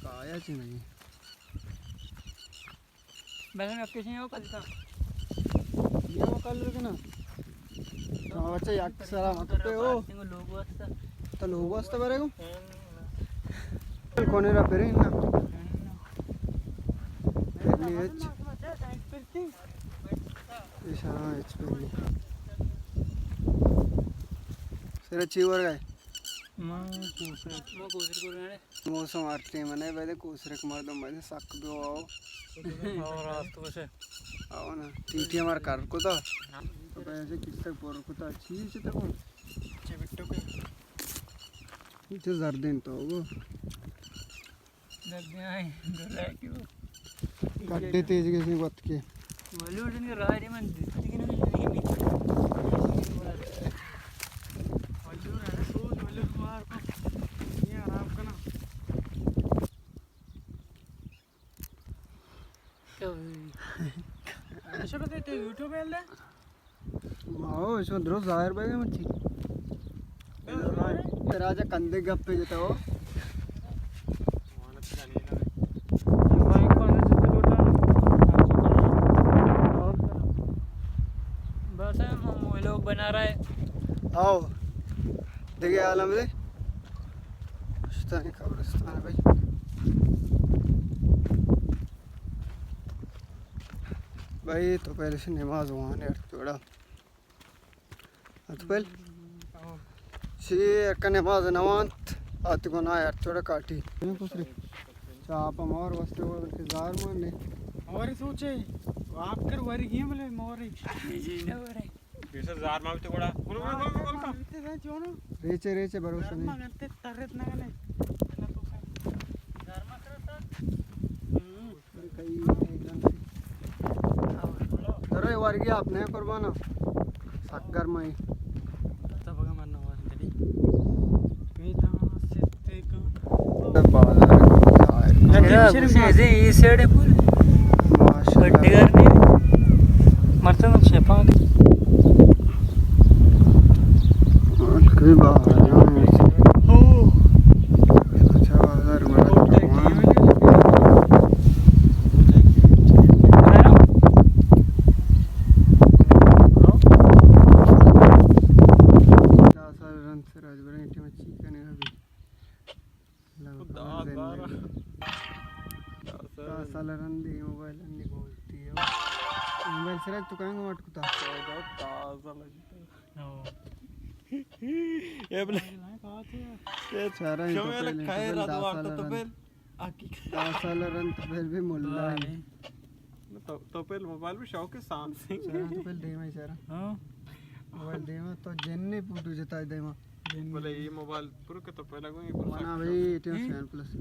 کایا چی نہیں؟ بلے میں کسی ہو کل کا۔ یہ وہ کل رکنا۔ ہاں، اچھا، یک سلام آپ پہ ہو۔ لوگ واسطہ۔ تو لوگ واسطہ برے گو؟ کون را پھر نا؟ پھر نہیں اچ۔ ایشاں اچ پھر نہیں۔ سر چی ور گئے؟ ما کوسر، ما کوسر کو رہے۔ موسم ہر ٹائم نے، بلے کوسرک مردم بلے سک بیو آؤ۔ اور راست بسے۔ آؤ نا، ٹی ٹی ہمار کر کتا۔ تو پیسے کس تک پر کتا، چیز چی تک ہو؟ چی بٹو کے؟ یہ تو زردین تو ہوگا۔ زردین آئے، گلے کیوں؟ گڈے تیز گئے سی وقت کے۔ ولور دن کے راہ دے من دیتی کہ نہیں، نہیں، نہیں۔ ولور ہے، سوچ ولور مار کو۔ یہ آرام کرنا۔ اچھا، بس یہ یوٹیوب پہ ڈال دے۔ ماو، اس میں درست ظاہر بھائی مرچی۔ راجہ کندے گپ پہ جتا ہو۔ بس ہم ویلاگ بنا رہے۔ آؤ۔ دیکھے عالم دے۔ پشتانی قبرستان بھائی۔ بھائی تو پہلے سے نماز وہاں نے توڑا۔ اتپل؟ شی یک نماز نوانت، آتی گناہ یار تھوڑا کاٹی۔ چاپ ہم اور واسطے وہ بلکہ زار مان نے۔ اور سوچے، آپ کر وری گیم لے موری۔ جی نہ ورے۔ پیسہ زار مان تو گڑا۔ ریچے، ریچے، بھروسہ نہیں۔ ترت نہ گنے۔ درے ورگی آپ نے قربانا۔ سک گرم ہے۔ تو بگا مرنا ہوا دلی۔ پیدا ستے کا۔ بازار۔ اے سیڑے پور۔ ماشاءاللہ۔ بڈے گھر نہیں۔ مرتا ہم شیپاں۔ کوئی بازار۔ ہو۔ اچھا، بازار بڑا۔ دہ سال رند سر آج بڑا اینٹی مچی کنے ابھی۔ دہ سال۔ دہ سال رند یہ موبائل انی بولتی ہے۔ موبائل سر تو کہیں گو اٹکتا۔ دہ سال۔ اے بلے۔ اے چارہ تو پہلے، تو پہلے دہ سال رند۔ دہ سال رند تو پہلے بھی ملا ہے۔ تو، تو پہلے موبائل بھی شوق ہے سیمسنگ۔ چارہ تو پہلے دیما ہی چارہ۔ ہاں۔ موبائل دیما تو جن نے فوٹو جتا دیما۔ بلے یہ موبائل پورا کہ تو پہلے کو یہ پورا منا بھائی، ایٹین سیون پلس۔